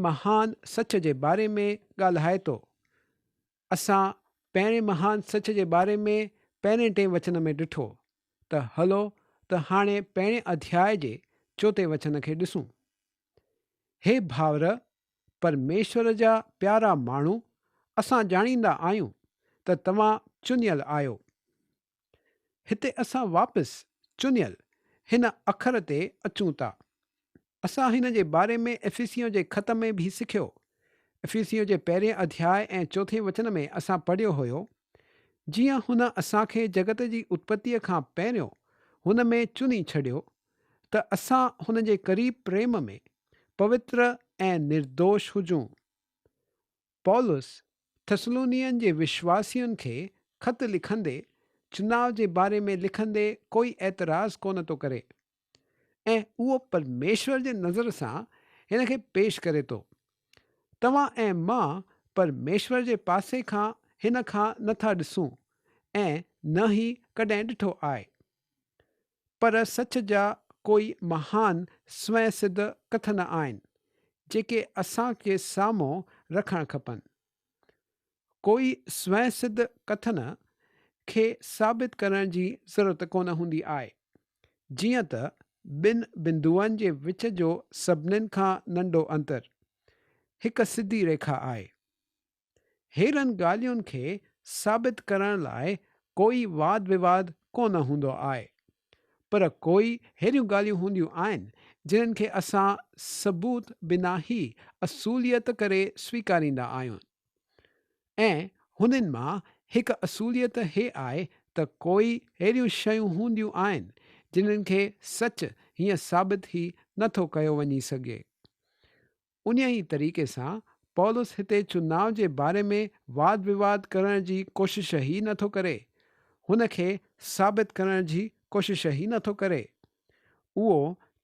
مهان سچ جي باري ۾ ڳالهائي ٿو. اسان پهرين مهان سچ جي باري ۾ پهرين ٽئين وچن ۾ ڏٺو ته هلو ته هاڻي پهرين اڌياء جي چوٿين وچن کي ڏسون. هي ڀائر، پرميشور جا پيارا ماڻهو، اسان ڄاڻيندا آهيون ته توهان چنيل آهيو. هتي اسان واپس چنيل هن اکر تي اچون ٿا. اسان هن جي باري ۾ افيسيون جي خط ۾ به سکيو. افيسيون جي پهرين اڌياء ۽ چوٿين وچن ۾ اسان پڙهيو هيو، جيئن هن اسان کي جڳت جي اتپتيء کان پهريون هن ۾ چني ڇڏيو ته اسان هن جي قريب پريم ۾ پوتر ۽ نردوش هجون. پولس ٿسلونين جي وشواسين کي خط لکندي چناء جي باري ۾ لکندي ڪوئي اعتراض ڪونه ٿو ڪري ۽ اهو پرميشور جي نظر سان هن کي پيش ڪري ٿو. توهان ۽ مان پرميشور جي پاسي کان هن کان نه ٿا ڏسون ۽ نه ئي ڪڏهن ڏٺو آهي. پر سچ جا ڪوئي مهان سوين سڌ ڪٿ نه آهن، جيڪي اسان کي سامهون رکڻ کپن. ڪوئي سوين سڌ ڪٿن کي ثابت ڪرڻ جي ضرورت ڪونه هوندي آهي. جيئن ته ٻن بندوئن جي وچ جو سڀنين کان ننڍو انتر، هڪ سڌي ريکا آهي. ههڙن ڳالهين کي ثابت ڪرڻ لاء ڪوئي واد وواد ڪونه هوندو آهي. پر ڪوئي ههڙيون ڳالهيون هونديون آهن جنھن کي اسان ثبوت بنا ئي اصوليت ڪري سويڪاريندا آهيون. ۽ هنن مان هڪ اصوليت هي آهي ته ڪوئي ههڙيون شيون هونديون آهن جنھن کي سچ هيئن ثابت ئي نٿو ڪيو وڃي سگهي. انهيء طريقي سان پولس هتي چناء جي باري ۾ واد وواد ڪرڻ جي ڪوشش ئي نه ٿو ڪري، هن کي ثابت ڪرڻ جي ڪوشش ئي نه ٿو ڪري. اهو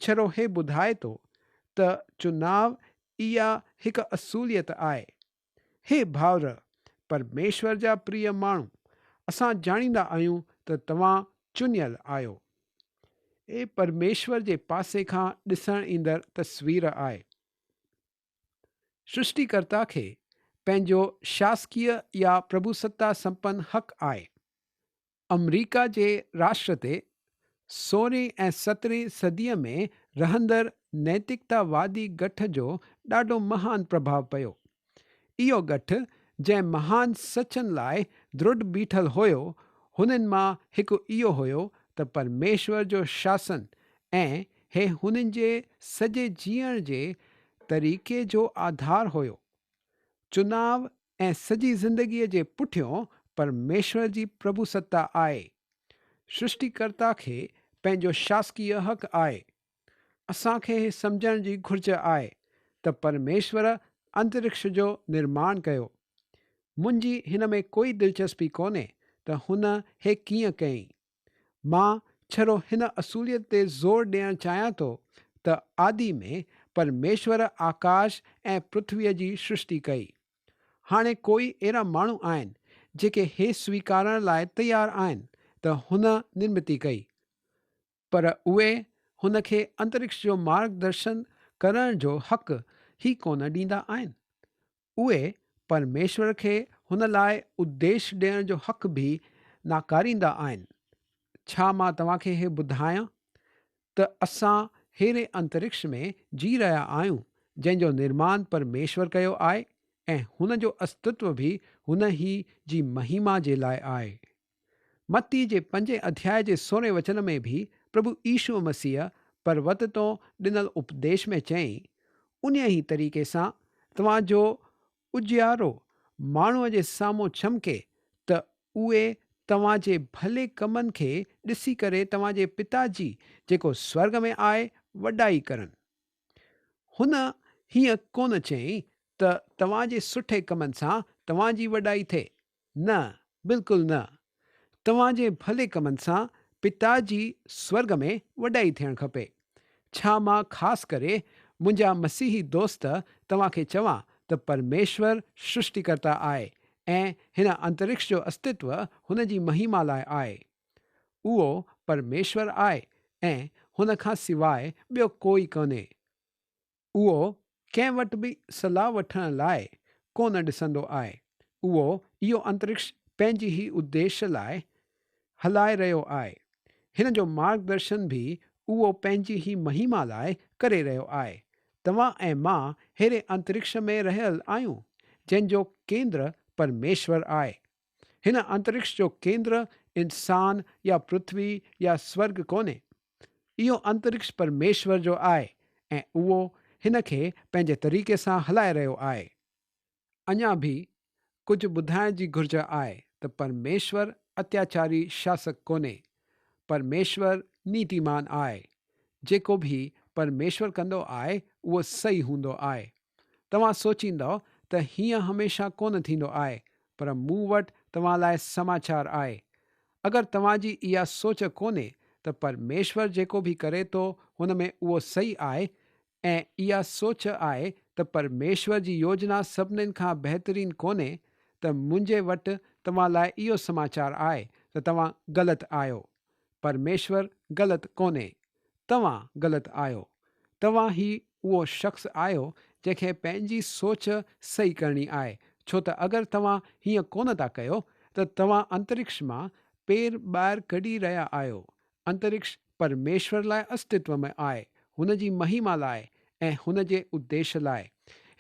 ڇڙو هي ٻڌائي ٿو ته چناء اها هڪ اصوليت آهي. هي ڀائر، پرميشور جا پريه ماڻهو، اسان ڄاڻيندا آهيون ته توهان چنيل آهيو. هي پرميشور جي پاسي کان ڏسڻ ايندڙ تصوير آهي. سرشٽيڪرتا کي پنهنجو شاسڪيه يا پرڀوستا سمپن حق آهي. آمريڪا جي راشٽر تي سورهين ۽ سترهين صديء ۾ رهندڙ نيتڪتا وادي ڳٺ جو ڏاڍو مهان پرڀاء پيو. اهو ڳٺ جنهن مهان سچن لاء درڍ بيٺل هيو، هنن مان هڪ اهو هيو ته پرميشور جو شاسن ۽ هي هنن جي سڄي جيئڻ جي طريقي جو آڌار هيو. چناء ۽ سڄي زندگيء جي پٺيون پرميشور جي پرڀوستا آهي. سرشٽيڪرتا کي پنهنجو شاسڪيه حق آهي. اسان کي هي سمجهڻ جي گهرج آهي ته پرميشور انترڪش جو نرماڻ ڪيو. منهنجي هن ۾ ڪوئي دلچسپي ڪونهي ته هن هي ڪيئن ڪيائين. مان ڇڙو هن اصوليت تي زور ڏيڻ چاهيان ٿو ته آدي ۾ پرميشور آڪاش ۽ پرٿويء جي سرشٽي ڪئي. هاڻي ڪوئي اهڙا ماڻهو آهن جيڪي هي سويڪارڻ لاء تيار آهن ته هن نرمتي ڪئي. پر اهي هن کي انترڪش جو مارگ درشن ڪرڻ جو حق ئي ڪونه ڏيندا آهن. اهي پرميشور کي هن لاء اديش ڏيڻ جو حق به ناڪاريندا آهن. ڇا مان توهان کي هي ٻڌايان ته اسان ههڙي انترڪش ۾ جي رهيا آهيون جنهن جو نرمان پرميشور ڪيو آهي ۽ هن جو استتو به هن ئي جي مهيما جي لاء آهي. متي جي پنجين اڌياء جي سورهين وچن ۾ به پرڀو يشوع مسيح پروت تون ڏنل اپديش ۾ چيائين، انهيء ئي طريقي سان توهان جو اجيارو ماڻهوء جي سامهون چمڪي ته اهي توهان جي ڀلي ڪمن کي ڏسي ڪري توهان جي پتا جي جيڪو سورڳ ۾ آهي وڏائي ڪرن. هن هيئن ڪونه چيائين ته توهان جي سٺي ڪمن سان توهان جي وڏائي ٿئي، نه، بلڪل نه. توهان جي ڀلي ڪمن سان پتا جي سورڳ ۾ وڏائي ٿيڻ کپي. ڇا مان خاص ڪري منهنجا مسيحي دوست توهان کي چوان ته پرميشور سرشٽيڪرتا آهي ۽ هن انترڪش جو استتو هن جي مهيما لاء آهي. اهو پرميشور آهي ۽ هن کان سواء ٻيو ڪوئي ڪونهي. اهو ڪنهن وٽ به صلاح وٺڻ لاء ڪونه ڏسندو آهي. اهو اهو انترڪش پنهنجي ئي اديش لاء هلائي رهيو آهي. هن جو مارگدرشن به اهو پنهنجي ئي مهيما لاء ڪري رهيو آهي. توهان ۽ مان ههڙي انترڪش ۾ رهيل آهيون، جنهن جو ڪيندر پرميشور آهي. هن انترڪش جو ڪيندر انسان يا پرٿوي يا سورڳ ڪونهي. اهو انترڪش پرميشور جو آهي ۽ اهو هن کي پنهنجي طريقي سان هلائي رهيو آهي. اڃا به ڪجهه ٻڌائڻ جي گهرج آهي ته پرميشور اتياچاري شاسڪ ڪونهي. پرميشور نيتيمان آهي. جيڪو به پرميشور ڪندو آهي اهو صحيح هوندو آهي. توهان سوچيندؤ ته هيئن هميشه ڪونه ٿيندو آهي پر مون وٽ توهان لاء سماچار آهي. اگر توهان جي اها سوچ ڪونهي ته پرميشور جيڪو به ڪري ٿو هن ۾ اهو صحيح آهي ۽ اها سوچ آهي ته پرميشور جي يوجنا سڀنين کان بهترين ڪونهي ته منهنجي وٽ توهان لاء اهو سماچار آهي ته توهان غلط آهيو. پرميشور غلط ڪونهي. توهان غلط آهيو. توهان ئي اهو شخص آهيو جنهن کي پنهنجي سوچ صحيح ڪرڻي آهي ڇو ته اگر توهان هيئن ڪونه ٿا ڪيو ته توهان انترڪش مان پير ٻاهر ڪڍي رهيا آهيو انترڪش پرميشور لاء استتو ۾ آهي، هن جي مهيما لاء ۽ هن جي اديش لاء.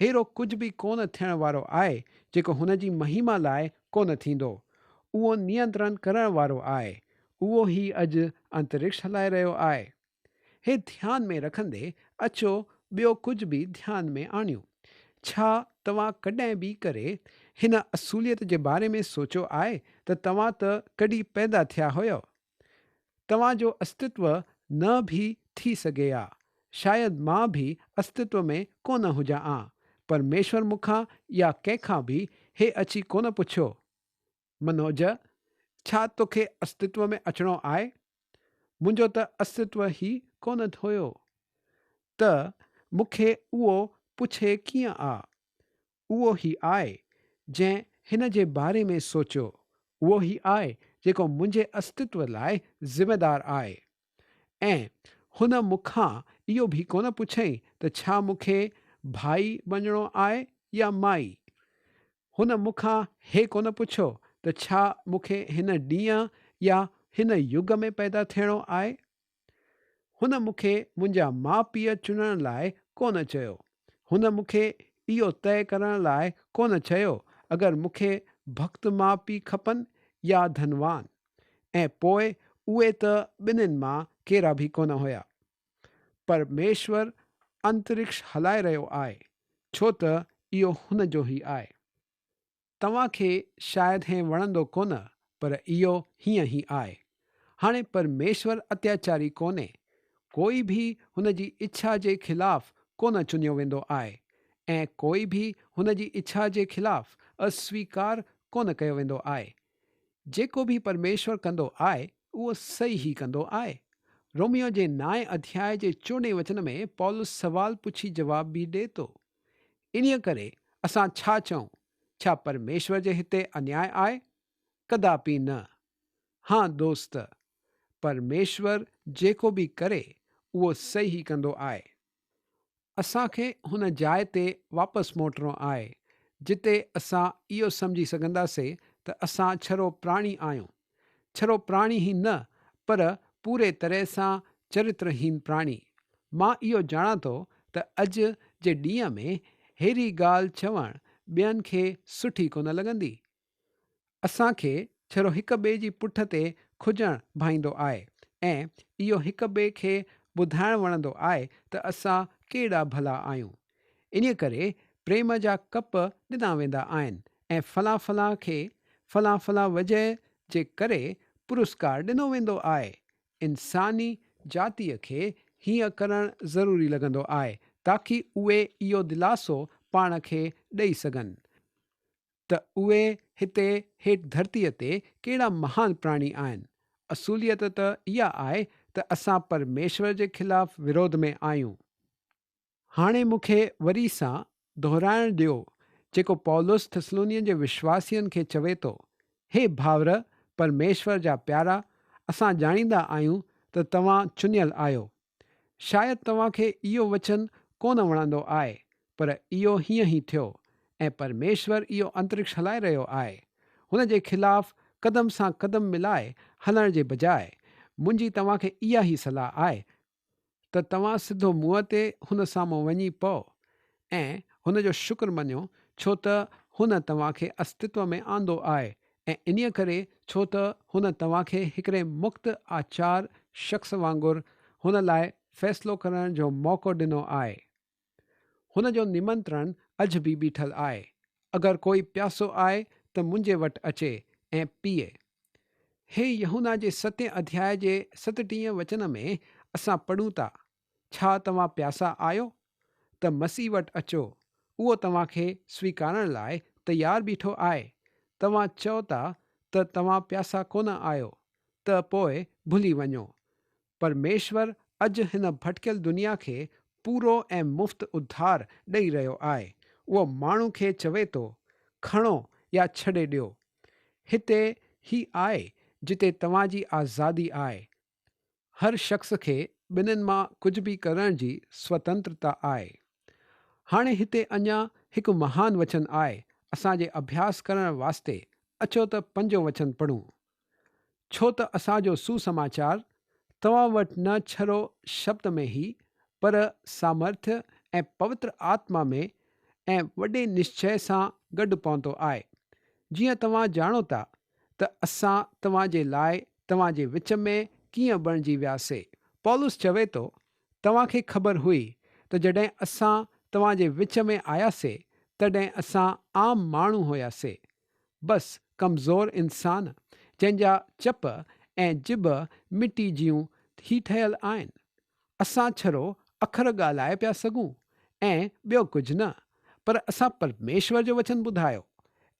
ههڙو ڪجهه به ڪونه ٿيڻ وارو آهي جيڪو هن جي مهيما لاء ڪونه ٿيندو. اهو نينترڻ ڪرڻ وارو آهي. اهو ئي اڄ انترڪش هلائي رهيو آهي. هي ڌيان ۾ رکندي اچو ٻيو ڪجهه به ڌيان ۾ آڻيون. ڇا توهان ڪڏهن به ڪري هن اصوليت جي باري ۾ سوچيو آهي ته توهان ته ڪڏهن پيدا ٿيا هيؤ؟ توهان جو استتو نه به ٿي سگهي ها. شايد مان به استتو ۾ ڪونه هجان ها. پرميشور مون کان يا ڪنهن کان به هي اچي ڪونه پڇيو. منوج، ڇا توکي استتو ۾ اچڻو آهي؟ منهنجو ته استتو ئي ڪونه هيو ته مون کي اهو پڇي ڪيئن آ؟ اهو ئي آهي جنهن هن جي باري ۾ سوچيو، اهو ئي آهي جيڪو منهنجي استتو لاء ذميدار آهي. ۽ هن مون کان اهو به ڪونه پڇيائين ته ڇا مون کي ڀائي بنجڻو آهي يا مائي؟ هن مون کان هي ڪونه پڇيو ته ڇا مون کي هن ڏينهن يا هن يگ ۾ پيدا ٿيڻو آهي؟ هن مون کي منهنجا ماء پيء چنڻ لاء ڪونه چيو. هن مون کي اهو طئي ڪرڻ لاء ڪونه چيو اگر مون کي ڀڳت ماء پيء کپن يا ڌنوان. ۽ پوء اهي ته ٻنهين مان ڪيرا به ڪونه هيا. پرميشور انترڪش هلائي رهيو آهي ڇو ته اهو هن جو ئي آهي. توهان کي شايد هي وڻندو ڪونه پر اهو هيئن ئي آهي. هاڻي پرميشور اتياچاري ڪونهي. ڪوئي به هن جي اڇا جي خلاف ڪونه چنيو ويندو آهي ۽ ڪوئي به هن جي اڇا جي خلاف اسويڪار ڪونه ڪيو ويندو آهي. جيڪو به پرميشور ڪندو آهي اهو صحيح ئي ڪندو آهي. روميو جي نائين اڌياء جي چوڏهين وچن ۾ پولس سوال پڇي جواب به ڏئي ٿو. انهيء ڪري اسان ڇا چئون؟ ڇا پرميشور جي هتي انياء آهي؟ ڪداپي نه! هان دوست، پرميشور جيڪو به ڪري، اهو صحيح ڪندو آهي. اسان کي هن جاء تي واپس موٽڻو آهي، جتي اسان اهو سمجهي سگهنداسين ته اسان ڇڙو پراڻي آهيون. ڇڙو پراڻي ئي نه پر پوري طرح سان چرترهين پراڻي. مان اهو ڄاڻان ٿو ته اڄ جي ڏينهن ۾ ههڙي ڳالهه چوڻ ٻين کي سٺي ڪونه لڳندي. اسان کي ڇڙو هڪ ٻئي جي پٺ تي کجڻ ڀائيندو آهي ۽ اهو هڪ ٻئي کي ٻڌائڻ وڻندو آهي ته اسان ڪيڏا ڀلا آهيون. انهيء ڪري پريم جا ڪپ ڏنا ويندا آهن ۽ فلان فلان کي فلان فلان وجهه جي ڪري پرسڪار ڏنو ويندو آهي. انساني جاتيء کي هيئن ڪرڻ ضروري لڳندو آهي تاڪي اهي اهو دلاسو پاڻ کي ڏئي سگهن ته اهي هتي هيٺ ڌرتيء تي ڪهڙا مهان پراڻي آهن. اصوليت ته اها آهي ته اسان پرميشور جي خلاف وروڌ ۾ آهيون. هاڻي مون کي وري سان دهرائڻ ڏيو جيڪو پولس ٿسلونين جي وشواسين کي چوي ٿو، هي ڀائر، پرميشور جا پيارا، اسان ڄاڻيندا آهيون ته توهان چنيل آهيو. شايد توهان کي اهو وچن ڪونه وڻندو آهي، پر اهو هيئن ئي ٿيو ۽ پرميشور اهو انترڪش هلائي رهيو آهي. هن جي خلاف قدم سان قدم ملائي هلڻ جي بجاء منهنجي توهان کي اها ئي صلاح آهي ته توهان سڌو منهن تي هن سامهون وڃي پئو ۽ هن جو شڪر مڃو ڇو ته هن توهان کي استتو ۾ آندو آهي ۽ انهيء ڪري ڇو ته هن توهان کي هڪڙي مڪت آچار شخص وانگر هن لاء فيصلو ڪرڻ جو موقعو ڏنو آهي. هن جو نمنترڻ اڄ به بيٺل آهي، اگر ڪوئي پياسو آهي ته منهنجي وٽ اچي ۽ پيئي. هي يوحنا جي ستين اڌياء جي ستٽيهين وچن ۾ اسان پڙهون ٿا، ڇا توهان پياسا آهيو؟ ته مسيح وٽ اچو، اهو توهان کي سويڪارڻ لاء تيار بيٺو آهي. توهان چئو ٿا ته توهان پياسا ڪونه آهيو، ته پوء ڀلي وڃو. پرميشور اڄ هن ڀٽڪيل دنيا کي پورو ۽ مفت اڌار ڏئي رهيو آهي. اهو ماڻهو کي چوي ٿو، کڻو يا ڇڏي ڏيو. هتي هي آهي جتي توهان جي آزادي آهي. هر شخص کي ٻنهين مان ڪجهه به ڪرڻ جي سوتنترتا آهي. هاڻي هتي اڃا هڪ مهان وچن آهي اسان جي اڀياس ڪرڻ واسطي، اچو ته پنجون وچن پڙهون. ڇو ته اسان جو سوسماچار توهان وٽ نه ڇڙو شبد ۾ هي، پر سامرٿ ۽ پوتر آتما ۾ ۽ وڏي نشچئه سان گڏ پهتو آهي، جيئن توهان ڄاڻو ٿا ته اسان توهان جي لاء توهان جي وچ ۾ ڪيئن بڻجي وياسي. پولس چوي ٿو، توهان کي خبر هئي ته جڏهن اسان توهان جي وچ ۾ آياسي، تڏهن اسان عام ماڻهو هياسي، بس ڪمزور انسان، جنهن جا چپ ۽ ڄڀ مٽي جيون ٿي ٺهيل آهن. اسان ڇڙو اکر ڳالهائي پيا سگهون ۽ ٻيو ڪجهه نه، پر اسان پرميشور جو وچن ٻڌايو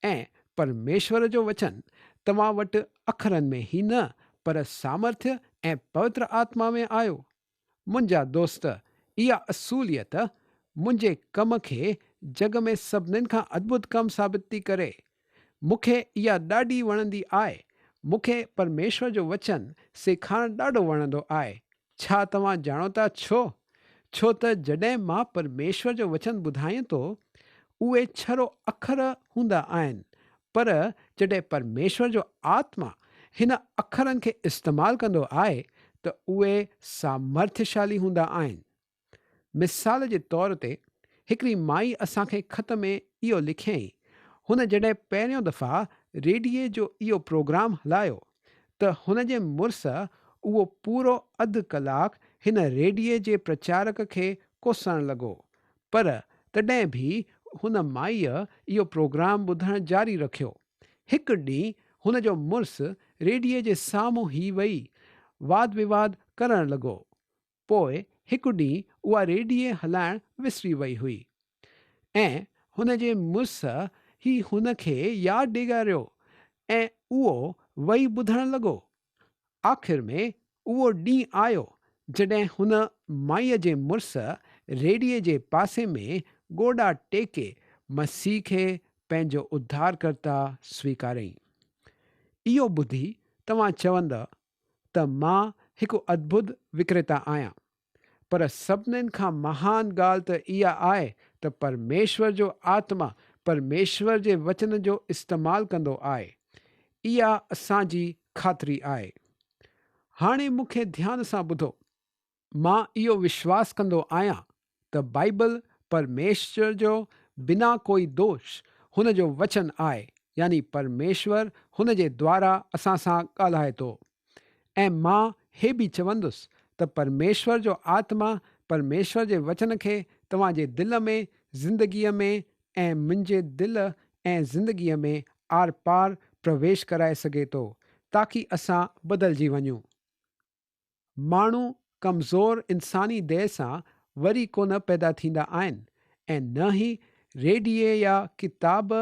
۽ پرميشور جو وچن توهان وٽ اکرن ۾ ئي نه پر سامرٿ ۽ پوتر آتما ۾ آيو. منهنجا دوست، اها اصوليت منهنجي ڪم کي جڳ ۾ سڀنين کان ادڀت ڪم ثابت ٿي ڪري. مون کي اها ڏاڍي وڻندي آهي. مون کي پرميشور جو وچن سيکارڻ ڏاڍو وڻندو آهي. ڇا توهان ڄاڻو ٿا ڇو؟ ڇو ته جڏهن مان پرميشور جو وچن ٻڌايان ٿو، اهي ڇڙو اکر هوندا آهن، پر جڏهن پرميشور جو آتما هن اکرن کي استعمال ڪندو آهي ته اهي سامرٿيشالي هوندا آهن. مثال جي طور تي هڪڙي مائي اسان کي خط ۾ اهو لکيائين، هن جڏهن پهريون دفعا ريڊيي جو اهو پروگرام هلايو ته هن جي مڙس اهو پورو اڌ ڪلاڪ هن ريڊيي جي پرچارڪ کي ڪوسڻ لڳو پر تڏهن به هن مائيء اهو پروگرام ٻڌڻ جاري رکيو. هڪ ڏينهن هن جو مڙس ريڊيي جي سامهون هي ويهي واد وواد ڪرڻ لڳو. پوء هڪ ڏينهن اها ريڊيي هلائڻ وسري وئي هئي ۽ هن جي مڙس هي هن کي ياد ڏياريو ۽ اهو ويهي ٻڌڻ لڳو. آخر ۾ اهو ڏينهن آيو جڏهن هن مائيء جي مڙس ريڙهيء جي پاسي ۾ گوڏا ٽيڪي مسيح کي پنهنجو اڌارڪرتا سويڪاريائين. اهو ٻڌي توهان چوندؤ ته مان هڪ ادڀت وڪريتا آهيان. پر سڀنين کان مهان ڳالهه ته اها آهي ته پرميشور جو آتما پرميشور جي وچن جو استعمال ڪندو آهي. اها اسان جي خاطري آهي. هاڻي مون کي ڌيان سان ٻڌو. مان اهو وشواس ڪندو آهيان ته بائيبل پرميشور جو بنا ڪوئي دوش هن جو وچن آهي يعني پرميشور هن جي دوارا اسان سان ڳالهائي ٿو. ۽ مان هي به چوندس ته پرميشور جو آتما پرميشور جي وچن کي توهان جي دل ۾، زندگيء ۾ ۽ منهنجي دل ۽ زندگيء ۾ آرپار پرويش ڪرائي سگهي ٿو، تاڪي اسان بدلجي وڃون. ماڻهو ڪمزور انساني ديهه سان وري ڪونه پيدا ٿيندا آهن ۽ نه ئي ريڊيي يا ڪتاب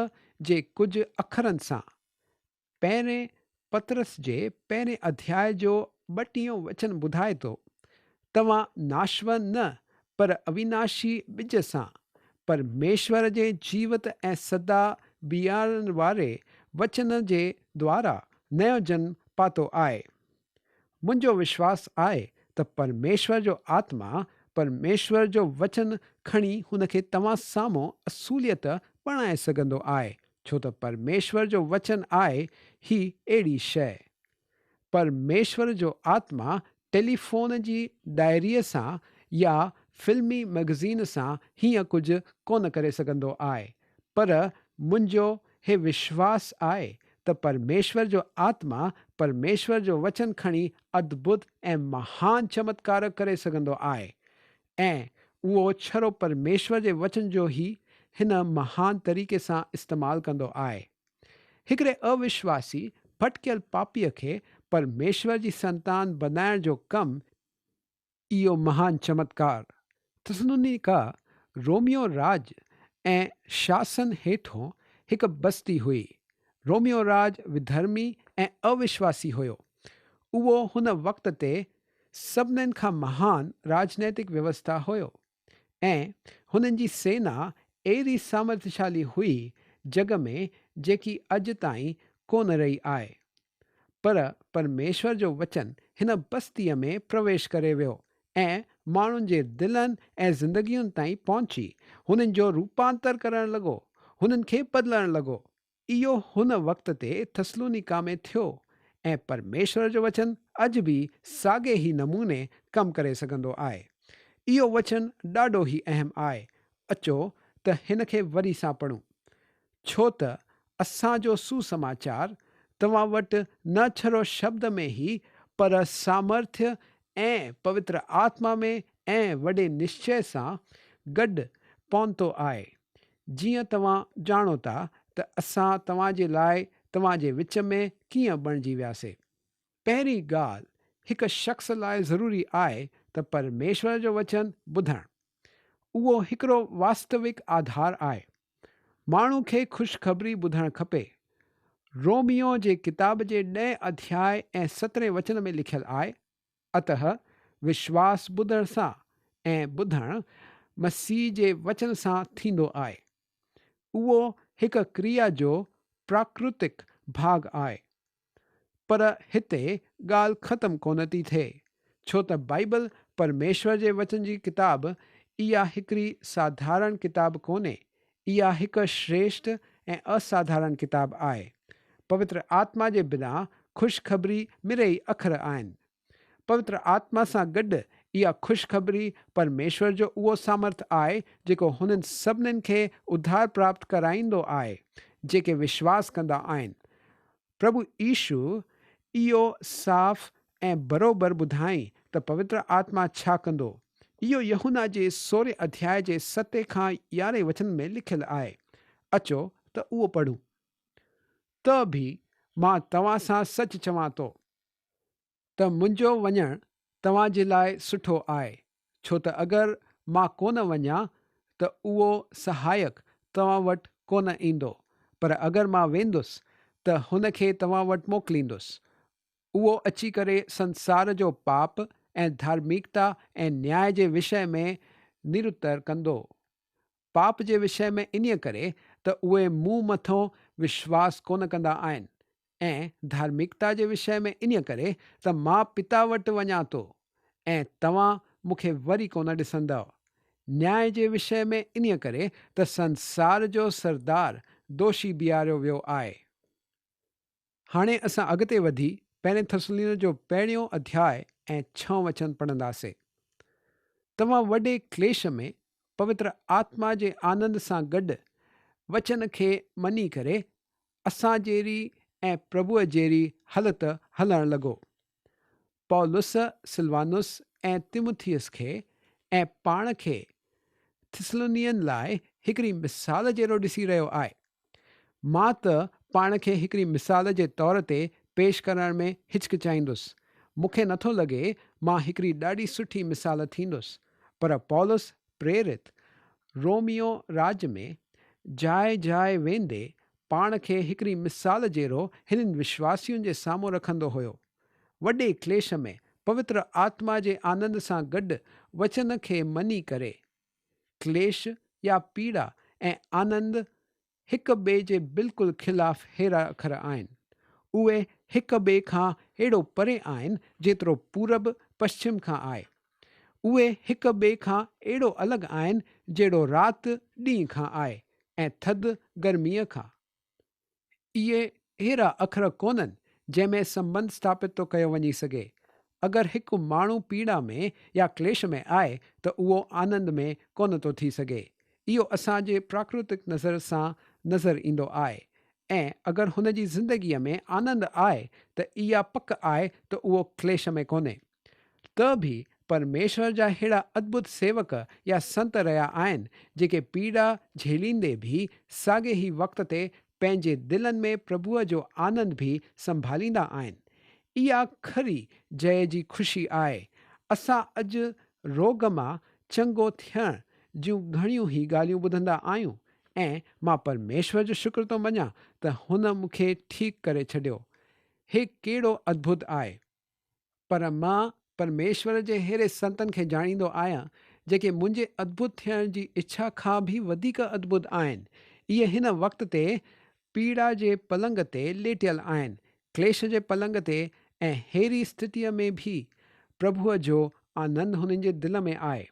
جي ڪجهه اکرن سان. پهرين پطرس جي پهرين اڌياء جو ٻٽيهون وچن ٻڌائي ٿو، توهان ناشون نه پر اويناشي ٻج سان، پرميشور جي جيوت ۽ سدا بيهارڻ واري وچن جي دوارا نيو جنم پاتو آهي. منهنجو وشواس آهي ته پرميشور جو آتما پرميشور جو وچن کڻي هن کي توهان سامهون اصوليت بڻائي سگهندو آهي، ڇو ته پرميشور جو وچن آهي هي اهڙي شيء. پرميشور جو آتما ٽيليفون جي ڊائريء سان يا فلمي مئگزين سان هيئن ڪجهه ڪونه ڪري سگهندو آهي، پر منهنجو هي وشواس آهي ته پرميشور جو آتما پرميشور جو وچن کڻي ادڀت ۽ مهان چمتڪار ڪري سگهندو آهي ۽ اهو ڇڙو پرميشور جي وچن جو ئي هن مهان طريقي سان استعمال ڪندو آهي. هڪڙي اوشواسي ڀٽڪيل پاپيء کي پرميشور جي سنتان بنائڻ جو ڪم، اهو مهان چمتڪار ٿسلونيڪا روميو راڄ ۽ شاسن هيٺون هڪ بستي هئي. روميو راڄ وڌرمي ۽ اوشواسي هيو. اهو هن وقت تي سڀنين کان مهان راڄنيتڪ ويوسٿا هيو ۽ هنن جي سينا اهڙي سامرٿشالي هئي جڳ ۾ جيڪي اڄ تائين ڪونه رهي آهي. پر پرميشور جو وچن هن بستيء ۾ پرويش ڪري ويو ۽ ماڻهن جي دلن ۽ زندگين تائين پهچي هنن جو روپانتر ڪرڻ لڳو، هنن کي بدلڻ لڳو. اهو هن وقت تي ٿسلونيڪا ۾ ٿيو ۽ پرميشور جو وچن اڄ به ساڳئي ئي نموني ڪم ڪري سگهندو آهي. اهو وچن ڏاڍو ئي اهم آهي. اچو ته هن کي وري سان پڙهون. ڇو ته اسان جو سوسماچار توهان وٽ نه ڇڙو شبد ۾ ئي پر سامرٿيه ۽ پوتر آتما ۾ ۽ وڏي نشچيه سان گڏ پهتو آهي، جيئن توهان ڄاڻو ٿا ته اسان توهان جي لاء توهان جي وچ ۾ ڪيئن بڻجي وياسي. پهرين ڳالهه هڪ شخص لاء ضروري آهي ته پرميشور جو وچن ٻڌڻ. اهو هڪڙو واستوڪ آڌار آهي. ماڻهو کي خوشخبري ٻڌڻ کپي. روميو جي ڪتاب جي ڏهين اڌياء ۽ سترهين وچن ۾ لکيل آهي، اتهه وشواس ٻڌڻ سان ۽ ٻڌڻ مسيح جي وچن سان ٿيندو آهي. اهو هڪ ڪريا جو پراڪرتڪ ڀاڳ آهي. پر هتي ڳالهه ختم ڪونه ٿي ٿئي، ڇو ته بائيبل پرميشور جي وچن جي ڪتاب اها هڪڙي ساڌارڻ ڪتاب ڪونهي، اها هڪ شريشٽ ۽ اساڌارڻ ڪتاب آهي. پوتر آتما جي بنا خوشخبري مڙئي اکر آهن. پوتر آتما سان گڏ اها خوشخبري پرميشور جو اهو سامرٿ آهي جيڪو هنن سڀنين کي اڌار پراپت ڪرائيندو آهي، جيڪي وشواس ڪندا آهن. پرڀو يسوع اهو صاف ۽ بروبر ٻڌائين ته پوتر آتما ڇا ڪندو. اهو يوحنا جي سورهين اڌياء جي ستين کان يارهين وچن ۾ لکيل آهي. اچو ته اهو پڙهون. ته به مان توهان سان سچ چوان ٿو. ته منهنجو وڃڻ توهان جي لاء سٺو آهي، ڇو ته اگر مان ڪونه وڃان ته اهو سهائڪ توهان وٽ ڪونه ايندو، پر اگر مان ويندس ته هن کي توهان وٽ موڪليندس. اهو اچي ڪري سنسار جو پاپ ۽ ڌارمڪتا ۽ نياء جي وشيه ۾ نرتر ڪندو. پاپ جي وشيه ۾ انهيء ڪري ته اهي مون مٿون وشواس ڪونه ڪندا آهن، ۽ ڌارمڪتا جي وشيه ۾ انهيء ڪري ته مان پتا وٽ وڃان ٿو، ۽ توهان مون کي وري ڪونه ڏسندؤ. نياء جي وشيه ۾ انهيء ڪري ته سنسار جو سردار دوشي بيهاريو ويو آهي. هاڻي اسان اڳتي وڌي پهرين ٿسلونين جو پهريون اڌياء ۽ ڇهون وچن پڙهنداسين. توهان وڏي ڪليش ۾ پوتر آتما جي آنند سان گڏ وچن کي مڃي ڪري اسان جهڙي ۽ پرڀوء جهڙي هلت هلڻ لڳو. پولس سلوانس ۽ تيمٿيس کي ۽ پاڻ کي ٿسلونين لاء هڪڙي مثال جهڙو ڏسي رهيو آهي. مان ته پاڻ کي هڪڙي مثال جي طور تي پيش ڪرڻ ۾ هچڪچائيندس. مون کي نٿو لڳي مان هڪڙي ڏاڍي سٺي مثال ٿيندس. پر پولس پريرت روميو راڄ ۾ جاء جاء ويندي پاڻ کي هڪڙي مثال جهڙو هنن وشواسين جي سامهون رکندو هيو. وڏي ڪليش ۾ پوتر آتما جي آنند سان گڏ وچن کي مڃي ڪري. ڪليش يا پيڙا ۽ آنند هڪ ٻئي جي بلڪل خلاف ههڙا اکر آهن. اهي هڪ ٻئي کان اهڙو پري آهن جيترو پورب پشچم کان آهي. اهي هڪ ٻئي کان اهڙو الڳ آهن جهڙو رات ڏينهن کان آهي ۽ ٿڌ گرميء کان. اهي اهڙا اکر ڪونهن جنهن ۾ سنٻنڌ سٿاپت ٿو ڪيو وڃي سگهي. اگر هڪ ماڻهو پيڙا ۾ يا ڪليش ۾ آهي ته اهو آنند ۾ ڪونه ٿو ٿي سگهي. اهو اسان جي پراڪرتڪ نظر سان نظر ايندو آهي ۽ اگر هن جي زندگيء ۾ آنند آهي ته اها پڪ آهي ته اهو ڪليش ۾ ڪونهي. ته به پرميشور جا ههڙا ادڀت سيوڪ يا سنت رهيا آهن، جيڪي پيڙا جهيليندي به ساڳئي ئي وقت تي پنهنجي دلن ۾ پرڀوء جو آنند به سنڀاليندا آهن. اها کري جئه جي خوشي آهي. اسان اڄ روڳ مان چڱو ٿيڻ جون گهڻيون ئي ڳالهيون ٻڌندا آهيون ۽ مان پرميشور جو شڪر ٿو مڃان ته هن مون کي ٺيڪ ڪري ڇڏيو. هي ڪهڙو ادڀت آهي! پر مان پرميشور جي اهڙي سنتن کي ڄاڻيندو آهيان، جيڪي منهنجي ادڀت ٿيڻ جي اڇا کان به وڌيڪ ادڀت آهن. اهي هن وقت تي پيڙا جي پلنگ تي ليٽيل آهن، ڪليش جي پلنگ تي ۽ ههڙي اسٿتيء ۾ به پرڀوء جو آنند هنن جي دل ۾ آهي.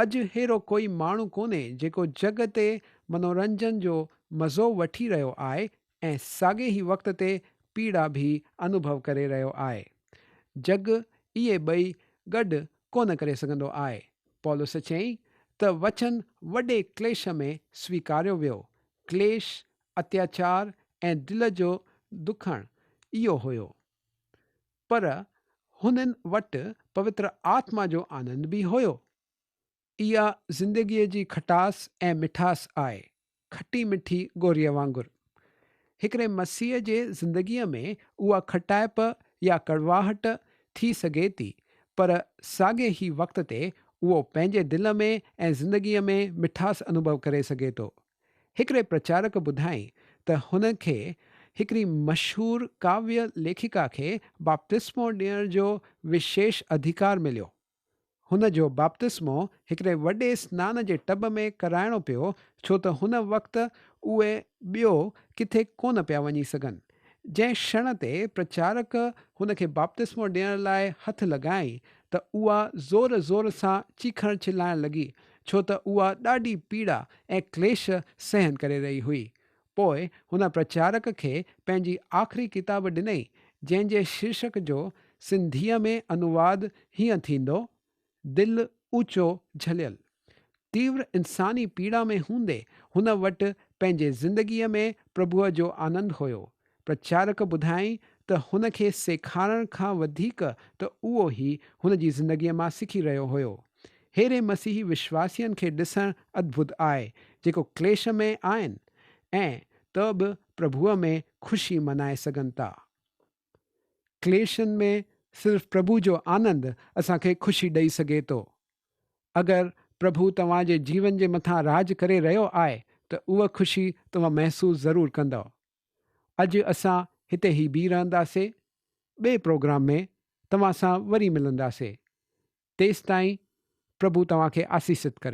اڄ ههڙو ڪوئي ماڻهو ڪونهي جيڪو جڳ تي منورنجن جو مزو وٺي رهيو آهي ۽ ساڳئي ئي وقت تي پيڙا به انوڀو ڪري رهيو آهي. جڳ اهي ٻئي گڏ ڪونه ڪري سگهندو آهي. پولس چيائين ته وچن وڏي ڪليش ۾ سويڪاريو ويو. ڪليش، اتياچار ۽ دل جو دکڻ اهو هيو. پر هنن وٽ پوتر آتما جو آنند به هيو. اها زندگيء جي کٽاس ۽ مٺاس آهي، کٽي مٺي گوريء وانگر. هڪڙي مسيح جي زندگيء ۾ اها کٽائپ يا ڪڙواهٽ ٿي سگهي ٿي، پر ساڳئي ئي وقت تي اهو پنهنجي دل ۾ ۽ زندگيء ۾ مٺاس انوڀو ڪري سگهي ٿو. هڪڙي پرچارڪ ٻڌائين ته هن کي هڪڙي مشهور ڪاويه ليکڪا کي بپتسمو ڏيڻ جو وشيش اڌيڪار مليو. هن جو بپتسمو هڪڙي وڏي سنان جي ٽب ۾ ڪرائڻو پيو ڇو ته هن وقت اهي ٻيو ڪٿي ڪونه پيا وڃي سگهن. جنهن ڪشڻ تي پرچارڪ هن کي بپتسمو ڏيڻ لاء هٿ لڳائين ته اها زور زور سان چيخڻ چلائڻ لڳي ڇو ته اها ڏاڍي پيڙا ۽ ڪليش سهن ڪري رهي هئي. پوء هن پرچارڪ کي پنهنجي آخري ڪتاب ڏنئي، جنهن جي شيرشڪ جو سنڌيء ۾ انواد هيئن ٿيندو، دل اوچو جهليل. تيور انساني پيڙا ۾ هوندي هن وٽ پنهنجي زندگيء ۾ پرڀوء جو آنند هيو. پرچارڪ ٻڌايائين ته هن کي سيکارڻ کان وڌيڪ ته اهو ئي هن جي زندگيء مان سکي رهيو هيو. ههڙي مسيحي وشواسين کي ڏسڻ ادڀت آهي، جيڪو ڪليش ۾ آهن ۽ ته به پرڀوء ۾ خوشي منائي سگهن ٿا. ڪليشن ۾ صرف پرڀو جو آنند اسان کي خوشي ڏئي سگهي ٿو. اگر پرڀو توهان جي جيون جي مٿان راڄ ڪري رهيو آهي ته اها خوشي توهان محسوس ضرور ڪندؤ. اڄ اسان هتي ئي بيهي رهنداسي. ٻئي پروگرام ۾ توهان سان وري ملنداسي. تيستائين پرڀو توهان کي آسيست ڪري.